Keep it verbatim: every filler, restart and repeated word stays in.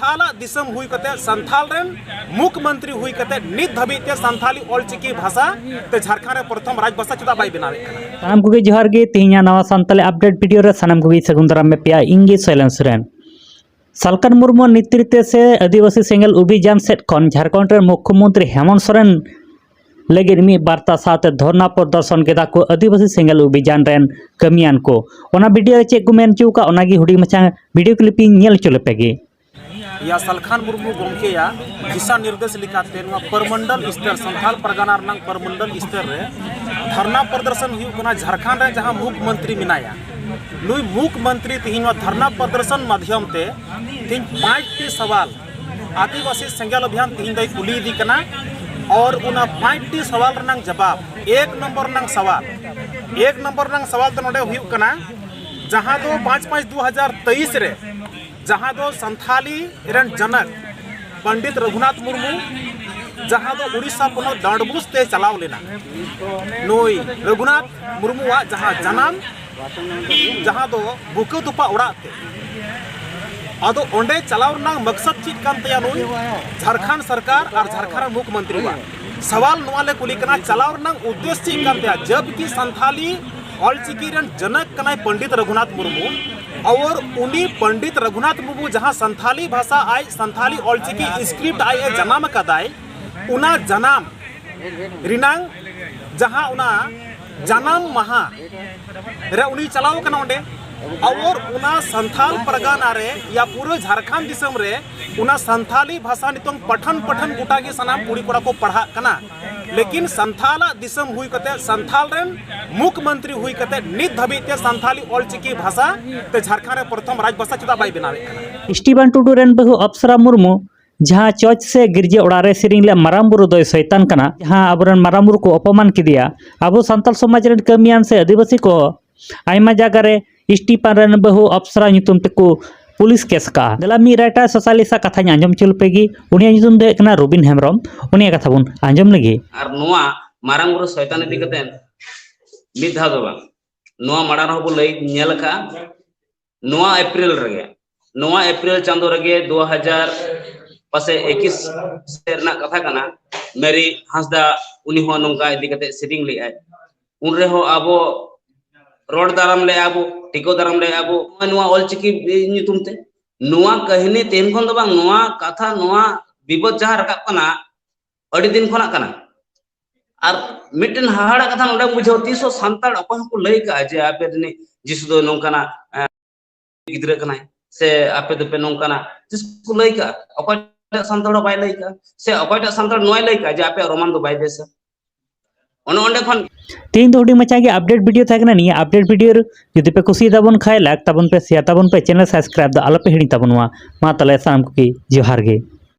ᱥᱟᱱᱛᱟᱞᱟᱜ ᱫᱤᱥᱚᱢ ᱦᱩᱭ ᱠᱟᱛᱮ, ᱥᱟᱱᱛᱟᱞ ᱨᱮᱱ ᱢᱩᱠᱷ ᱢᱚᱱᱛᱨᱤ ᱦᱩᱭ ᱠᱟᱛᱮ, ᱱᱤᱛ ᱫᱷᱟᱹᱵᱤᱡ ᱛᱮ ᱥᱟᱱᱛᱟᱞᱤ ᱚᱞᱪᱤᱠᱤ ᱵᱷᱟᱥᱟ ᱛᱮ ᱡᱷᱟᱲᱠᱷᱚᱸᱰ ᱨᱮ ᱯᱨᱚᱛᱷᱚᱢ ᱨᱟᱡᱽ ᱵᱷᱟᱥᱟ ᱪᱮᱫᱟᱜ ᱵᱟᱭ ᱵᱮᱱᱟᱣᱮᱫ ᱠᱟᱱᱟ? ᱥᱟᱱᱟᱢ ᱠᱚᱜᱮ ᱡᱚᱦᱟᱨ ᱜᱮ᱾ ᱛᱮᱦᱮᱧᱟᱜ ᱱᱟᱣᱟ ᱥᱟᱱᱛᱟᱞᱤ ᱟᱯᱰᱮᱴ ᱵᱷᱤᱰᱤᱭᱳ ᱨᱮ ᱥᱟᱱᱟᱢ ᱠᱚᱜᱮ ᱥᱟᱹᱜᱩᱱ ᱫᱟᱨᱟᱢ ᱢᱮ ᱯᱮᱭᱟ᱾ ᱤᱧ ᱜᱮ ᱥᱚᱭᱞᱮᱱ ᱥᱚᱨᱮᱱ᱾ ᱥᱟᱞᱠᱷᱟᱱ ᱢᱩᱨᱢᱩ ᱱᱮᱛᱨᱤᱛᱵ ᱥᱮ ᱟᱹᱫᱤᱵᱟᱹᱥᱤ ᱥᱮᱸᱜᱮᱞ ᱚᱵᱷᱤᱡᱟᱱ ᱥᱮᱫ ᱠᱷᱚᱱ ᱡᱷᱟᱲᱠᱷᱚᱸᱰ ᱨᱮᱱ ᱢᱩᱠᱷᱭᱚᱢᱚᱱᱛᱨᱤ ᱦᱮᱢᱚᱱᱛ ᱥᱚᱨᱮᱱ ᱞᱟᱹᱜᱤᱫ ᱢᱤᱫ ᱵᱟᱨᱛᱟ ᱥᱟᱶᱛᱮ ᱫᱷᱚᱨᱱᱟ ᱯᱨᱚᱫᱚᱨᱥᱚᱱ ᱠᱮᱫᱟ ᱠᱚ ᱟᱹᱫᱤᱵᱟᱹᱥᱤ ᱥᱮᱸᱜᱮᱞ ᱚᱵᱷᱤᱡᱟᱱ ᱨᱮᱱ ᱠᱟᱹᱢᱤᱭᱟᱱ ᱠᱚ᱾ ᱚᱱᱟ ᱵᱷᱤᱰᱤᱭᱳ ᱨᱮ ᱪᱮᱫ ᱠᱚ ᱢᱮᱱ ᱦᱚᱪᱚ ᱟᱠᱟᱫ, ᱚᱱᱟᱜᱮ ᱦᱩᱰᱤᱧ ᱢᱟᱪᱷᱟ ᱵᱷᱤᱰᱤᱭᱳ ᱠᱞᱤᱯ ᱤᱧ ᱧᱮᱞ ᱦᱚᱪᱚ ᱞᱮᱯᱮ ᱜᱮ᱾ ᱭᱟ ᱥᱟᱞᱠᱷᱟᱱ ᱢᱩᱨᱢᱩ ᱜᱚᱢᱠᱮᱭᱟᱜ ᱫᱤᱥᱟ ᱱᱤᱨᱫᱮᱥ ᱞᱮᱠᱟᱛᱮ ᱱᱚᱣᱟ ᱯᱚᱨᱢᱚᱱᱰᱚᱞ ᱥᱛᱚᱨ, ᱥᱟᱱᱛᱟᱞ ᱯᱟᱨᱜᱟᱱᱟ ᱨᱮᱱᱟᱜ ᱯᱚᱨᱢᱚᱱᱰᱚᱞ ᱥᱛᱚᱨ ᱨᱮ ᱫᱷᱟᱨᱱᱟ ᱯᱨᱚᱫᱚᱨᱥᱚᱱ ᱦᱩᱭᱩᱜ ᱠᱟᱱᱟ᱾ ᱡᱷᱟᱲᱠᱷᱚᱸᱰ ᱨᱮ ᱡᱟᱦᱟᱸ ᱢᱩᱠᱷ ᱢᱚᱱᱛᱨᱤ ᱢᱮᱱᱟᱭᱟ, ᱱᱩᱭ ᱢᱩᱠᱷ ᱢᱚᱱᱛᱨᱤ ᱛᱮᱦᱮᱧ ᱱᱚᱣᱟ ᱫᱷᱟᱨᱱᱟ ᱯᱨᱚᱫᱚᱨᱥᱚᱱ ᱢᱟᱫᱷᱭᱚᱢ ᱛᱮ ᱛᱮᱦᱮᱧ ᱯᱟᱸᱪᱴᱤ ᱥᱟᱣᱟᱞ ᱟᱹᱫᱤᱵᱟᱹᱥᱤ ᱥᱮᱸᱜᱮᱞ ᱚᱵᱷᱤᱭᱟᱱ ᱛᱮᱦᱮᱧ ᱫᱚᱭ ᱠᱩᱞᱤᱭᱮᱫᱮ ᱠᱟᱱᱟ᱾ ᱟᱨ ᱚᱱᱟ ᱯᱟᱸᱪᱴᱤ ᱥᱟᱣᱟᱞ ᱨᱮᱱᱟᱜ ᱡᱟᱵᱟᱵ, ᱮᱠ ᱱᱚᱢᱵᱚᱨ ᱨᱮᱱᱟᱜ ᱥᱟᱣᱟᱞ, ᱮᱠ ᱱᱚᱢᱵᱚᱨ ᱨᱮᱱᱟᱜ ᱥᱟᱣᱟᱞ ᱫᱚ ᱱᱚᱰᱮ ᱦᱩᱭᱩᱜ ᱠᱟᱱᱟ, ᱡᱟᱦᱟᱸ ᱫᱚ ᱯᱟᱸᱪ ᱯᱟᱸᱪ ᱫᱩ ᱦᱟᱡᱟᱨ ᱛᱮᱭᱤᱥ ᱨᱮ ᱡᱟᱦᱟᱸ ᱫᱚ ᱥᱟᱱᱛᱷᱟᱞᱤ ᱨᱮᱱ ᱡᱚᱱᱚᱠ ᱯᱚᱱᱰᱤᱛ ᱨᱚᱜᱷᱩᱱᱟᱛᱷ ᱢᱩᱨᱢᱩ, ᱡᱟᱦᱟᱸ ᱫᱚ ᱩᱲᱤᱥᱥᱟ ᱯᱚᱱᱚᱛ ᱰᱟᱸᱰᱵᱩᱥ ᱛᱮ ᱪᱟᱞᱟᱣ ᱞᱮᱱᱟ, ᱱᱩᱭ ᱨᱚᱜᱷᱩᱱᱟᱛᱷ ᱢᱩᱨᱢᱩᱣᱟᱜ ᱡᱟᱦᱟᱸ ᱡᱟᱱᱟᱢ, ᱡᱟᱦᱟᱸ ᱫᱚ ᱵᱩᱠᱟᱹ ᱛᱚᱯᱟ ᱚᱲᱟᱜ ᱛᱮ, ᱟᱫᱚ ᱚᱸᱰᱮ ᱪᱟᱞᱟᱣ ᱨᱮᱱᱟᱜ ᱢᱚᱠᱥᱚᱫ ᱪᱮᱫ ᱠᱟᱱ ᱛᱟᱭᱟ? ᱱᱩᱭ ᱡᱷᱟᱲᱠᱷᱚᱸᱰ ᱥᱚᱨᱠᱟᱨ ᱟᱨ ᱡᱷᱟᱲᱠᱷᱚᱸᱰ ᱨᱮᱱ ᱢᱩᱠᱷ ᱢᱚᱱᱛᱨᱤᱣᱟᱜ ᱥᱟᱣᱟᱞ ᱱᱚᱣᱟ ᱞᱮ ᱠᱩᱞᱤ ᱠᱟᱱᱟ, ᱪᱟᱞᱟᱣ ᱨᱮᱱᱟᱜ ᱩᱫᱽᱫᱮᱥ ᱪᱮᱫ ᱠᱟᱱ ᱛᱟᱭᱟ? ᱡᱟᱵᱠᱤ ᱥᱟᱱᱛᱷᱟᱞᱤ ᱚᱞᱪᱤᱠᱤ ᱨᱮᱱ ᱡᱚᱱᱚᱠ ᱠᱟᱱᱟᱭ ᱯᱚᱱᱰᱤᱛ ᱨᱚᱜᱷᱩᱱᱟᱛᱷ ᱢᱩᱨᱢᱩ, ᱟᱨ ᱩᱱᱤ ᱯᱚᱱᱰᱤᱛ ᱨᱚᱜᱷᱩᱱᱟᱛᱷ ᱢᱩᱨᱢᱩ ᱡᱟᱦᱟᱸ ᱥᱟᱱᱛᱷᱟᱞᱤ ᱵᱷᱟᱥᱟ ᱟᱡ ᱥᱟᱱᱛᱷᱟᱞᱤ ᱚᱞᱪᱤᱠᱤ ᱥᱠᱨᱤᱯᱴ ᱟᱡ ᱮ ᱡᱟᱱᱟᱢ ᱟᱠᱟᱫᱟᱭ, ᱚᱱᱟ ᱡᱟᱱᱟᱢ ᱨᱮᱱᱟᱝ ᱡᱟᱦᱟᱸ ᱚᱱᱟ ᱡᱟᱱᱟᱢ ᱢᱟᱦᱟ ᱨᱮ ᱩᱱᱤ ᱪᱟᱞᱟᱣ ᱠᱟᱱᱟ ᱚᱸᱰᱮ᱾ ᱟᱨ ᱚᱱᱟ ᱥᱟᱱᱛᱷᱟᱞ ᱯᱟᱨᱜᱟᱱᱟ ᱨᱮ ᱭᱟ ᱯᱩᱨᱟᱹ ᱡᱷᱟᱲᱠᱷᱚᱸᱰ ᱫᱤᱥᱚᱢ ᱨᱮ ᱚᱱᱟ ᱥᱟᱱᱛᱷᱟᱞᱤ ᱵᱷᱟᱥᱟ ᱱᱤᱛᱚᱝ ᱯᱟᱴᱷᱟᱱ ᱯᱟᱴᱷᱟᱱ ᱜᱚᱴᱟ ᱜᱮ ᱥᱟᱱᱟᱢ ᱠᱩᱲᱤ ᱠᱚᱲᱟ ᱠᱚ ᱯᱟᱲᱦᱟᱜ ᱠᱟᱱᱟ᱾ ᱞᱮᱠᱤᱱ ᱥᱟᱱᱛᱷᱟᱞᱟᱜ ᱫᱤᱥᱚᱢ ᱦᱩᱭ ᱠᱟᱛᱮ, ᱥᱟᱱᱛᱷᱟᱞ ᱨᱮᱱ ᱢᱩᱠᱷ ᱢᱚᱱᱛᱨᱤ ᱦᱩᱭ ᱠᱟᱛᱮ ᱱᱤᱛ ᱫᱷᱟᱹᱵᱤᱡ ᱛᱮ ᱥᱟᱱᱛᱷᱟᱞᱤ ᱚᱞᱪᱤᱠᱤ ᱵᱷᱟᱥᱟ ᱛᱮ ᱡᱷᱟᱲᱠᱷᱚᱸᱰ ᱨᱮ ᱯᱨᱚᱛᱷᱚᱢ ᱨᱟᱡᱽ ᱵᱷᱟᱥᱟ ᱪᱮᱫᱟᱜ ᱵᱟᱭ ᱵᱮᱱᱟᱣᱮᱫ ᱠᱟᱱᱟ? ᱥᱴᱤᱵᱷᱟᱱ ᱴᱩᱰᱩ ᱨᱮᱱ ᱵᱟᱹᱦᱩ ᱟᱯᱥᱨᱟ ᱢᱩᱨᱢᱩ ᱡᱟᱦᱟᱸ ᱪᱚᱨᱪ ᱥᱮ ᱜᱤᱨᱡᱟᱹ ᱚᱲᱟᱜ ᱨᱮ ᱥᱮᱨᱮᱧ ᱞᱮᱫ ᱢᱟᱨᱟᱝ ᱵᱩᱨᱩ ᱫᱚᱭ ᱥᱚᱭᱛᱟᱱ ᱠᱟᱱᱟ, ᱡᱟᱦᱟᱸ ᱟᱵᱚᱨᱮᱱ ᱢᱟᱨᱟᱝ ᱵᱩᱨᱩ ᱠᱚ ᱚᱯᱚᱢᱟᱱ ᱠᱮᱫᱮᱭᱟ, ᱟᱵᱚ ᱥᱟᱱᱛᱟᱲ ᱥᱚᱢᱟᱡᱽ ᱨᱮᱱ ᱠᱟᱹᱢᱤᱭᱟᱱ ᱥᱮ ᱟᱹᱫᱤᱵᱟᱹᱥᱤ ᱠᱚ ᱟᱭᱢᱟ ᱡᱟᱭᱜᱟ ᱨᱮ ᱥᱴᱤᱯᱷᱟᱱ ᱨᱮᱱ ᱵᱟᱹᱦᱩ ᱟᱯᱥᱨᱟ ᱧᱩᱛᱩᱢ ᱛᱮᱠᱚ ᱯᱩᱞᱤᱥ ᱠᱮᱥ ᱟᱠᱟᱫᱼᱟ᱾ ᱫᱮᱞᱟ ᱢᱤᱫ ᱨᱟᱭᱴᱟᱨ ᱥᱳᱥᱟᱞᱤᱥᱴ ᱟᱜ ᱠᱟᱛᱷᱟᱧ ᱟᱸᱡᱚᱢ ᱦᱚᱪᱚ ᱞᱮᱯᱮ ᱜᱮ᱾ ᱩᱱᱤᱭᱟᱜ ᱧᱩᱛᱩᱢ ᱫᱚ ᱦᱩᱭᱩᱜ ᱠᱟᱱᱟ ᱨᱚᱵᱤᱱ ᱦᱮᱢᱵᱨᱚᱢ᱾ ᱩᱱᱤᱭᱟᱜ ᱠᱟᱛᱷᱟ ᱵᱚᱱ ᱟᱸᱡᱚᱢ ᱞᱮᱜᱮ᱾ ᱟᱨ ᱱᱚᱣᱟ ᱢᱟᱨᱟᱝ ᱵᱩᱨᱩ ᱥᱚᱭᱛᱟᱱ ᱤᱫᱤ ᱠᱟᱛᱮ ᱢᱤᱫ ᱫᱷᱟᱣ ᱫᱚ ᱵᱟᱝ, ᱱᱚᱣᱟ ᱢᱟᱲᱟᱝ ᱨᱮᱦᱚᱸ ᱵᱚ ᱞᱟᱹᱭ ᱧᱮᱞ ᱟᱠᱟᱫᱼᱟ᱾ ᱱᱚᱣᱟ ᱮᱯᱨᱤᱞ ᱨᱮᱜᱮ ᱱᱚᱣᱟ ᱮᱯᱨᱤᱞ ᱪᱟᱸᱫᱳ ᱨᱮᱜᱮ ᱫᱩ ᱦᱟᱡᱟᱨ ᱯᱟᱥᱮ ᱮᱠᱤᱥ ᱥᱮᱫ ᱨᱮᱱᱟᱜ ᱠᱟᱛᱷᱟ ᱠᱟᱱᱟ, ᱢᱮᱨᱤ ᱦᱟᱸᱥᱫᱟ ᱩᱱᱤ ᱦᱚᱸ ᱱᱚᱝᱠᱟ ᱤᱫᱤ ᱠᱟᱛᱮ ᱥᱮᱨᱮᱧ ᱞᱮᱫᱟᱭ᱾ ᱩᱱ ᱨᱮᱦᱚᱸ ᱟᱵᱚ ᱨᱚᱲ ᱫᱟᱨᱟᱢ ᱞᱮᱫᱼᱟ ᱵᱚ, ᱴᱤᱠᱟᱹᱣ ᱫᱟᱨᱟᱢ ᱞᱮᱫᱼᱟ ᱵᱚ ᱱᱚᱣᱟ ᱚᱞᱪᱤᱠᱤ ᱧᱩᱛᱩᱢ ᱛᱮ᱾ ᱱᱚᱣᱟ ᱠᱟᱹᱦᱱᱤ ᱛᱮᱦᱮᱧ ᱠᱷᱚᱱ ᱫᱚ ᱵᱟᱝ, ᱱᱚᱣᱟ ᱠᱟᱛᱷᱟ, ᱱᱚᱣᱟ ᱵᱤᱵᱟᱹᱫ ᱡᱟᱦᱟᱸ ᱨᱟᱠᱟᱵ ᱠᱟᱱᱟ, ᱟᱹᱰᱤ ᱫᱤᱱ ᱠᱷᱚᱱᱟᱜ ᱠᱟᱱᱟ᱾ ᱟᱨ ᱢᱤᱫᱴᱮᱱ ᱦᱟᱦᱟᱲᱟ ᱠᱟᱛᱷᱟ ᱱᱚᱰᱮᱢ ᱵᱩᱡᱷᱟᱹᱣ, ᱛᱤᱥ ᱦᱚᱸ ᱥᱟᱱᱛᱟᱲ ᱚᱠᱚᱭ ᱦᱚᱸᱠᱚ ᱞᱟᱹᱭ ᱠᱟᱜᱼᱟ ᱡᱮ ᱟᱯᱮ ᱨᱤᱱᱤᱡ ᱡᱤᱥᱩ ᱫᱚ ᱱᱚᱝᱠᱟᱱᱟᱜ, ᱮ, ᱜᱤᱫᱽᱨᱟᱹ ᱠᱟᱱᱟᱭ, ᱥᱮ ᱟᱯᱮ ᱫᱚᱯᱮ ᱱᱚᱝᱠᱟᱱᱟ, ᱛᱤᱥ ᱠᱚ ᱞᱟᱹᱭ ᱠᱟᱜᱼᱟ? ᱚᱠᱚᱭᱴᱟᱜ ᱥᱟᱱᱛᱟᱲ ᱦᱚᱸ ᱵᱟᱭ ᱞᱟᱹᱭ ᱠᱟᱜᱼᱟ, ᱥᱮ ᱚᱠᱚᱭᱴᱟᱜ ᱥᱟᱱᱛᱟᱲ ᱱᱚᱣᱟᱭ ᱞᱟᱹᱭ ᱠᱟᱜᱼᱟ ᱡᱮ ᱟᱯᱮᱭᱟᱜ ᱨᱳᱢᱟᱱ ᱫᱚ ᱵᱟᱭ ᱵᱮᱥᱟ? ᱚᱱᱮ ᱚᱸᱰᱮ ᱠᱷᱚᱱ ᱛᱮᱦᱮᱧ ᱫᱚ ᱦᱩᱰᱤᱧ ᱢᱟᱪᱷᱟ ᱜᱮ ᱟᱯᱰᱮᱴ ᱵᱷᱤᱰᱤᱭᱳ ᱛᱟᱦᱮᱸ ᱠᱟᱱᱟ᱾ ᱱᱤᱭᱟᱹ ᱟᱯᱰᱮᱴ ᱵᱷᱤᱰᱤᱭᱳ ᱨᱮ ᱡᱩᱫᱤ ᱯᱮ ᱠᱩᱥᱤᱭᱟᱜ ᱛᱟᱵᱚᱱ ᱠᱷᱟᱡ, ᱞᱟᱭᱤᱠ ᱛᱟᱵᱚᱱ ᱯᱮ, ᱥᱮᱭᱟᱨ ᱛᱟᱵᱚᱱ ᱯᱮ, ᱪᱮᱱᱮᱞ ᱥᱟᱵᱥᱠᱨᱟᱭᱤᱵ ᱫᱚ ᱟᱞᱚ ᱯᱮ ᱦᱤᱲᱤᱧ ᱛᱟᱵᱚᱱ ᱢᱟ᱾ ᱢᱟ ᱛᱟᱦᱞᱮ ᱥᱟᱱᱟᱢ ᱠᱚᱜᱮ ᱡᱚᱦᱟᱨ ᱜᱮ᱾